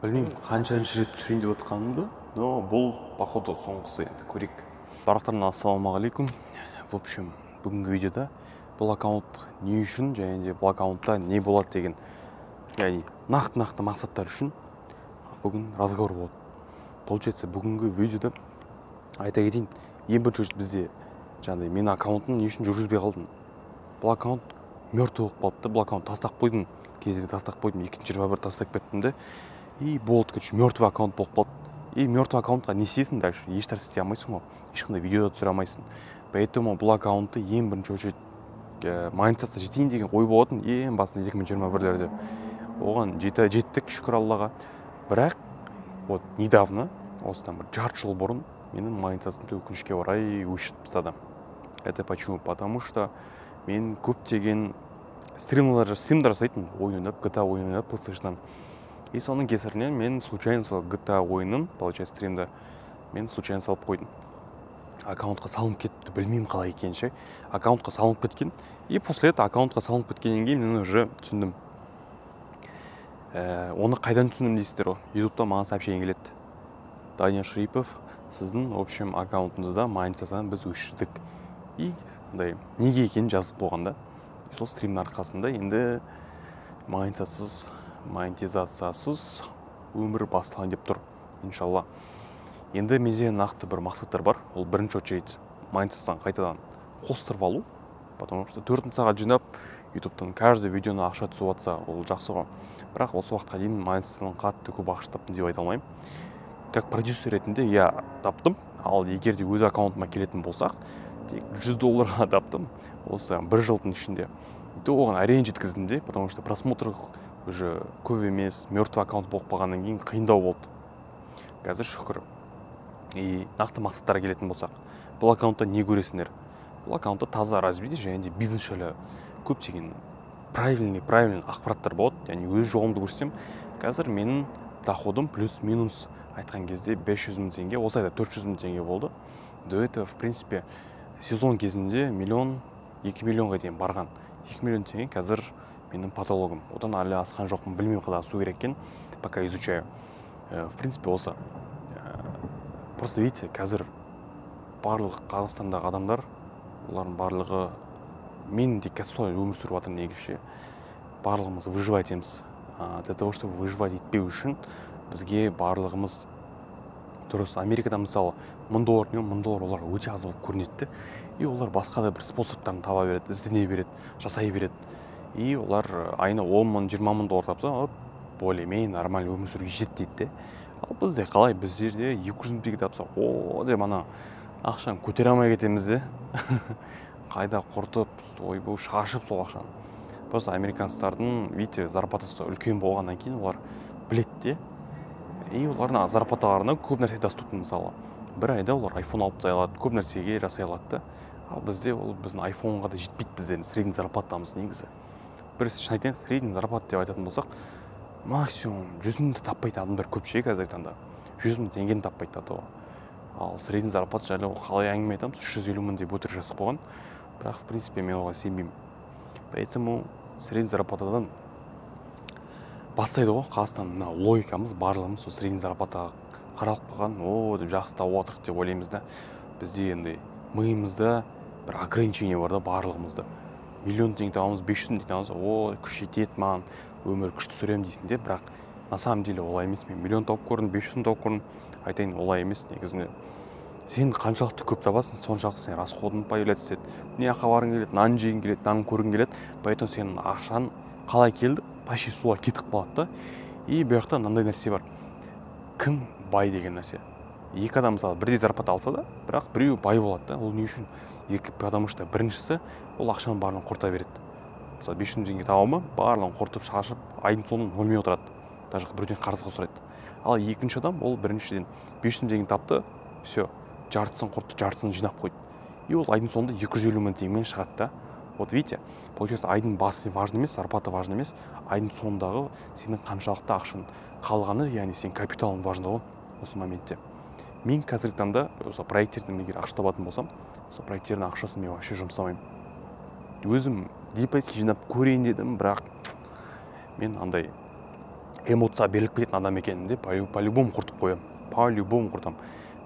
Білмеймін, қаншаншы рет түсірейін деп жатқанымды, но бұл, походу, соңғысы. Енді көрейік. Барлықтарына ассалаумағалейкум. В общем, бүгінгі видеода бұл аккаунт не үшін және де бұл аккаунтта не болады деген, яғни нақты нақты мақсаттар үшін бүгін разговор болады. Получается, бүгінгі видеода айта кетейін, ең бірінші очередь бізде жаңағыдай менің аккаунтым не үшін жүргізбей қалдым, бұл аккаунт мертвый болып қалды да. Бұл аккаунт тастап қойдым кезінде, тастап қойдым, 2021 тастап кеттім де, и болды, короче, мертвый аккаунт болып қалды. И мертвый аккаунтқа не істейсің дальше? Ешнәрсе істей алмайсың ғой, ешқандай видео да түсіре алмайсың. Поэтому бұл аккаунтты ең бірінші очередь монетизация жетейін деген ой болатын ең басында, 2021-лерде. Оған жеттік, шүкір Аллаға. Бірақ вот недавно, осыдан бір жарты жыл бұрын, менің монетизациямды, өкінішке орай, өшіріп тастады. Это почему? Потому что мен көптеген стримдар жасайтынмын, ойын ойнап, GTA ойын ойнап PlayStation'нан. И соның кесірінен мен случайно сол GTA ойынын, получается, стримді мен случайно салып қойдым, аккаунтқа салынып кетті. Білмеймін, қалай екенін ше, аккаунтқа салынып кеткен. И после этого, аккаунтқа салынып кеткеннен кейін, мен уже түсіндім. Оны қайдан түсіндім дейсіздер ғой. Ютубта маған сообщение келеді: «Данияр Шарипов, сіздің, в общем, аккаунтыңызда монетизацияны біз өшірдік». И андай неге екенін жазып қойған да. Сол стримнің арқасында енді монетизациясыз өмір басталайын деп тұр, иншалла. Енді менде нақты бір мақсаттар бар. Ол бірінші очередь монетизацияны қайтадан қостырып алу, потому что төртінші сағат жинап, Ютубтан каждый видеоны ақша түсіп жатса, ол жақсы ғой. Бірақ осы уақытқа дейін монетизациядан қатты көп ақша таптым деп айта алмаймын. Как продюсер ретінде, иә, таптым. Ал егер де өз аккаунтыма келетін болсақ, тек 100 долларға таптым осы бір жылдың ішінде. И то оған әрең жеткіздім де, потому что просмотр уже көп емес, мертвый аккаунт болып қалғаннан кейін қиындау болды. Қазір шүкір. И нақты мақсаттарға келетін болсақ, бұл аккаунтта не көресіңдер? Бұл аккаунтта таза развитие және де бизнес жайлы көптеген правильный ақпараттар болады, яғни өз жолымды көрсетемін. Қазір менің доходым плюс минус айтқан кезде 500 мың теңге, осы айда 400 мың теңге болды. До этого, в принципе, сезон кезінде миллион, 2 миллионға дейін барған. 2 миллион теңге қазір менің потологым, одан әлі асқан жоқпын. Білмеймін, қалай асу керек екенін, пока изучаю. В принципе, осы. Просто видите, қазір барлық Қазақстандағы адамдар, олардың барлығы, мен де қазір солай өмір сүріп жатырмын негізі ше, барлығымыз выживать етеміз. Для того чтобы выживать етпеу үшін, бізге барлығымыз дұрыс. Америкада, мысалы, 1000 доллар не, 1000 доллар оларға өте аз болып көрінеді де, и олар басқа да бір способтарын таба береді, іздене береді, жасай береді. И олар айына 10 мың, 20 мың доллар тапса, оп, более менее нормально өмір сүруге жетеді дейді де. Ал бізде қалай? Біздерде 200 мың теңге тапсақ, о деп, ана ақшаны көтере алмай кетеміз де, қайда құртып, ойбой, шашып сол ақшаны. Просто американецтардың, видите, зарплатасы үлкен болғаннан кейін, олар біледі де, и олардың зарплаталарына көп нәрсе доступны. Мысалы, бір айда олар айфон алып тастай алады, көп нәрсеге жасай алады да. Ал бізде ол біздің айфонға да жетпейді біздің средний зарплатамыз. Негізі, бір шын айтайын, средний зарплата деп айтатын болсақ, максимум 100 мыңды таппайтын адамдар көп ше. Қазіргі таңда 100 мың теңгені таппайды да. Ал средний зарплата жайлы қалай әңгіме айтамыз? 350 мың деп өтірік жазып қойған, бірақ, в принципе, мен оған сенбеймін. Поэтому средний зарплатадан бастайды ғой Қазақстан. Мына логикамыз, барлығымыз сол средний зарплатаға қаралып қалған, о деп, жақсы тауып жатырық деп ойлаймыз да. Бізде енді миымызда бір ограничение бар да. Барлығымызда миллион теңге табамыз, 500 мың теңге табамыз, о, күш жетеді маған, өмір күшті сүремін дейсің де. Бірақ на самом деле олай емес. Мен миллион тауып көрдім, 500 мың тауып көрдім, айтайын, олай емес негізінде. Сен қаншалықты көп табасың, соншалықты сен расходың появляться етеді, мына жаққа барғың келеді, нан жегің келеді, нан көргің келеді. Поэтому сенің ақшаң қалай келді, почти солай кетіп қалады да. И бұл жақта мынандай нәрсе бар: кім бай деген нәрсе. Екі адам, мысалы, бірдей зарплата алса да, бірақ біреуі бай болады да. Ол не үшін? Екі, потому что біріншісі ол ақшаның барлығын құрта береді. Мысалы, 500 мың теңге таба ма, барлығын құртып шашып, айдың соңында нольмен отырады, даже біреуден қарызға сұрайды. Ал екінші адам, ол біріншіден 500 мың теңге тапты, все, жартысын құртты, жартысын жинап қойды, и ол айдың соңында 250 мың теңгемен шығады да. Вот видите, получается, айдың басы важно емес, зарплата важно емес, айдың соңындағы сенің қаншалықты ақшаң қалғаны, яғни сенің капиталың важно ғой осы моментте. Мен қазіргі таңда осы проекттерден егер ақша табатын болсам, сол проекттердің ақшасын мен вообще жұмсамаймын. Өзім депозитке жинап көрейін дедім, бірақ мен андай Эмоцияға беріліп кететін адам екенімді по-любому құртып қоямын, по-любому құртамын.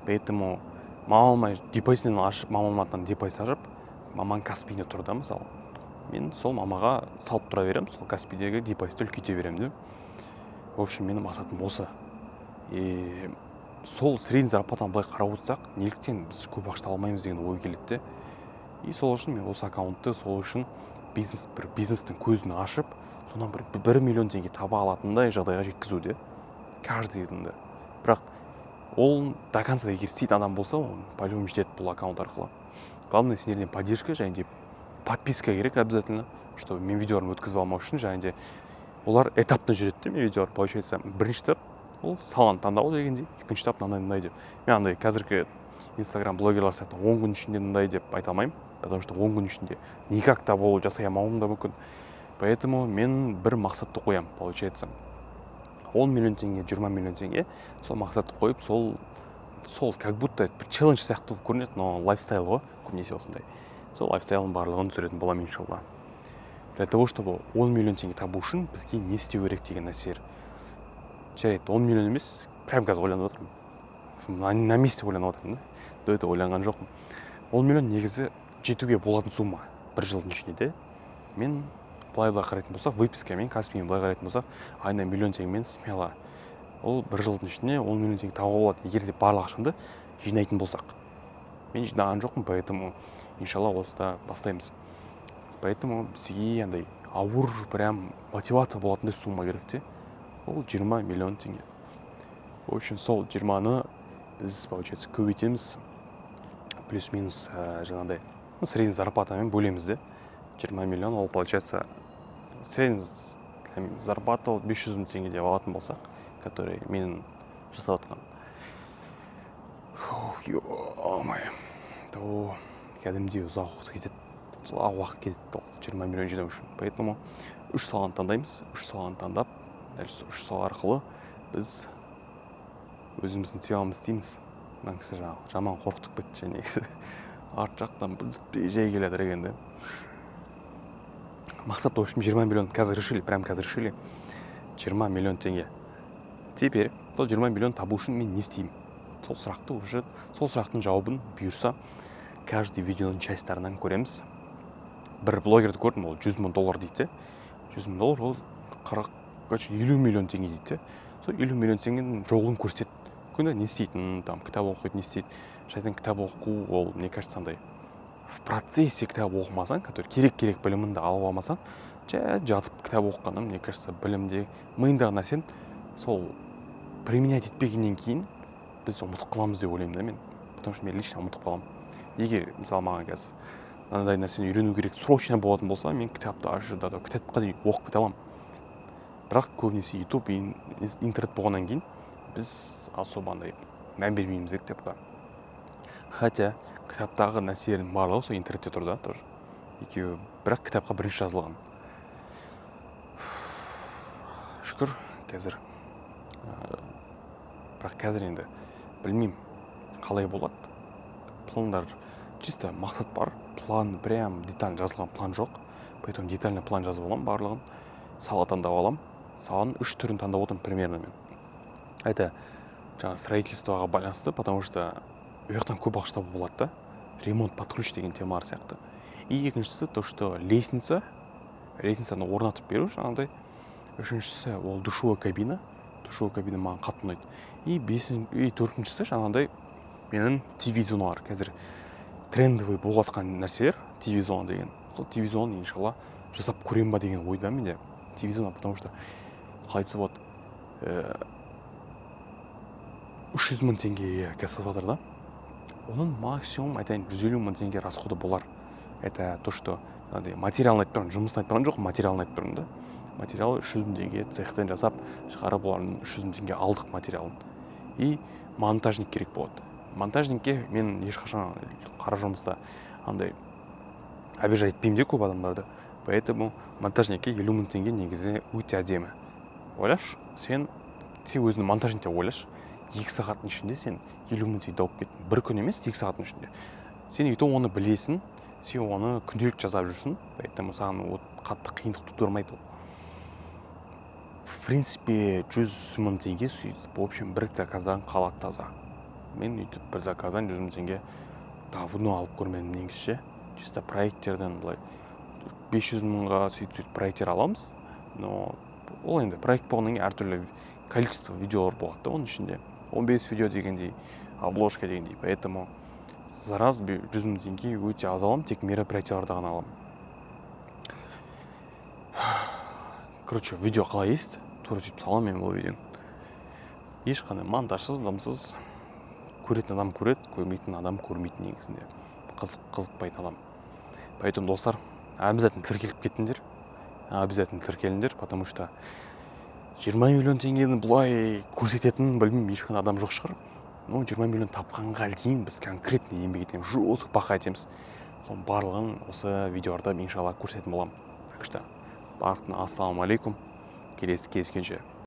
Поэтому мамама депозитін ашып, мамамның атынан депозит ашып, маманың Каспиінде тұр да, мысалы. Мен сол мамаға салып тұра беремін, сол Каспидегі депозитті үлкейте беремін де. В общем, менің мақсатым осы. И сол средний зарплатаны былай қарап отырсақ, неліктен біз көп ақша таба алмаймыз деген ой келеді де. И сол үшін мен осы аккаунтты, сол үшін бизнес, бір бизнестің көзін ашып, содан бір 1 миллион теңге таба алатындай жағдайға жеткізу де каждый ында. Бірақ ол до конца егер істейтін адам болса, ол по-любому жетеді бұл аккаунт арқылы. Главное, сендерден поддержка және де подписка керек обязательно, чтобы мен видеоларымды өткізіп алмау үшін. Және де олар этапно жүреді де, мен видеолар, получается, бірінші этап ол саланы таңдау дегендей, екінші этап мынандай, мындай деп. Мен андай қазіргі Инстаграм блогерлар сияқты 10 күн ішінде мындай деп айта алмаймын, потому что 10 күн ішінде никак та ол жасай алмауым да мүмкін. Поэтому мен бір мақсатты қоямын, получается, 10 миллион теңге, 20 миллион теңге. Сол мақсатты қойып, сол как будто бір челлендж сияқты болып көрінеді, но лайфстайл ғой көбінесе осындай. Сол лайфстайлдың барлығын түсіретін боламын, иншалла. Для того чтобы 10 миллион теңге табу үшін бізге не істеу керек деген нәрселер. Жарайды, 10 миллион емес, прямо қазір ойланып отырмын, на месте ойланып отырмын да, до этого ойланған жоқпын. 10 миллион негізі жетуге болатын сумма бір жылдың ішінде де. Мен былай былай қарайтын болсақ, выпискамен, Каспимен былай қарайтын болсақ, айына миллион теңгемен смело ол бір жылдың ішінде 10 миллион теңге табуға болады, егер де барлық ақшаңды жинайтын болсақ. Мен жинаған жоқпын, поэтому, иншалла, осыда бастаймыз. Поэтому бізге андай ауыр, прям мотивация болатындай сумма керек те, ол 20 миллион теңге. В общем, сол 20-ны біз, получается, көбейтеміз, плюс минус жаңағыдай, ну, средний зарплатамен бөлеміз де. 20 миллион ол, получается, средний зарплата ол 500 мың теңге деп алатын болсақ, который мен жасап жатқан, ё-моё, то кәдімгідей ұзақ уақыт кетеді, ұзақ уақыт кетеді ол 20 миллион жинау үшін. Поэтому үш саланы таңдаймыз. Үш саланы таңдап, дәл сол үш сала арқылы біз өзіміздің темамызды істейміз. Мына кісі жаңағы жаман қорқытып кетті негізі, арт жақтан жай келе жатыр екен да. Мақсат, в общем, 20 миллион. Қазір решили, прям қазір решили, 20 миллион теңге. Теперь сол 20 миллион табу үшін мен не істеймін? Сол сұрақты уже, сол сұрақтың жауабын, бұйырса, каждый видеоның частьтарынан көреміз. Бір блогерді көрдім, ол 100 мың доллар дейді де. 100 мың доллар ол 40, короче, 50 миллион теңге дейді де. Сол 50 миллион теңгенің жолын көрсетеді, күнде не істейтінін, там кітап оқиды, не істейді. Шайтан, кітап оқу ол, мне кажется, андай в процессе кітап оқымасаң, который керек керек біліміңді алып алмасаң, жай жатып кітап оқығаннан, мне кажется, білімде, миыңдағы нәрсені сол применять етпегеннен кейін біз ұмытып қаламыз деп ойлаймын да мен. Потому что мен лично ұмытып қаламын. Егер, мысалы, маған қазір мынандай нәрсені үйрену керек срочно болатын болса, мен кітапты ашып да, кітапқа дейін оқып кете аламын. Бірақ көбінесе Ютуб, интернет болғаннан кейін біз особо андай мән бермейміз де кітапқа. Хотя кітаптағы нәрселердің барлығы сол интернетте тұр да тоже екеуі, бірақ кітапқа бірінші жазылған. Шүкір қазір. Бірақ қазір енді білмеймін, қалай болады пландар. Чисто мақсат бар, план, прям детально жазылған план жоқ. Поэтому детально план жазып аламын, барлығын, сала таңдап аламын. Саланың үш түрін таңдап отырмын примерно мен. Это жаңағы строительствоға байланысты, потому что ол жақтан көп ақша табуға болады да, ремонт под ключ деген темалар сияқты. И екіншісі то, что лестница, лестницаны орнатып беру жаңағыдай. Үшіншісі ол душевой кабина. Душевой кабина маған қатты ұнайды. И бесін, и төртіншісі жаңағыдай менің ТВ зоналар, қазір трендовый болып жатқан нәрселер, ТВ зона деген. Сол ТВ зонаны, иншалла, жасап көремін ба деген ойда менде ТВ зона. Потому что, қалай айтса болады, 300 мың теңгеге қазір сатып жатыр да. Оның максимум, айтайын, 150 мың теңге расходы болар. Это то, что андай материалын айтып тұрмын, жұмысын айтып тұрған жоқпын, материалын айтып тұрмын да. Материалы 300 мың теңге, цехтен жасап шығарып, олардың 300 мың теңге алдық материалын. И монтажник керек болады. Монтажникке мен ешқашан қара жұмыста андай обижать етпеймін де көп адамдарды. Поэтому монтажникке 50 мың теңге негізі өте әдемі. Ойлашы, сен өзіңді монтажник деп ойлашы. 2 сағаттың ішінде сен 50 мың теңге тауып кеттің. Бір күн емес, 2 сағаттың ішінде. Сен и то оны білесің, сен оны күнделікті жасап жүрсің, поэтому саған вот қатты қиындық тудырмайды ол. В принципе, принципе, 100 000 теңге сөйтіп, в общем, бір заказдан қалады таза. Мен өйтіп бір заказдан 100 000 теңге давно алып көрмедім негізі ше. Чисто проекттерден былай 500 мыңға сөйтіп сөйтіп проекттер аламыз, но ол енді проект болғаннан кейін әртүрлі количество видеолар болады да, оның ішінде 15 видео дегендей, обложка дегендей. Поэтому за раз 100 000 теңге өте аз аламын, тек мероприятияларда ғана аламын. Короче, видео қалай есть, тура сөйтіп саламын мен бұл видеоны, ешқандай монтажсыз, дымсыз. Көретін адам көреді, көрмейтін адам көрмейді негізінде, қызықпайтын адам. Поэтому, достар, обязательно тіркеліп кетіңдер, обязательно тіркеліңдер, потому что 20 миллион теңгені былай көрсететін, білмеймін, ешқандай адам жоқ шығар. Но 20 миллион тапқанға дейін біз конкретно еңбек етеміз, жестко пахать етеміз. Соның барлығын осы видеоларда, иншалла, көрсететін боламын. Так что барлықтарына ассалаумағалейкум, келесі кездескенше.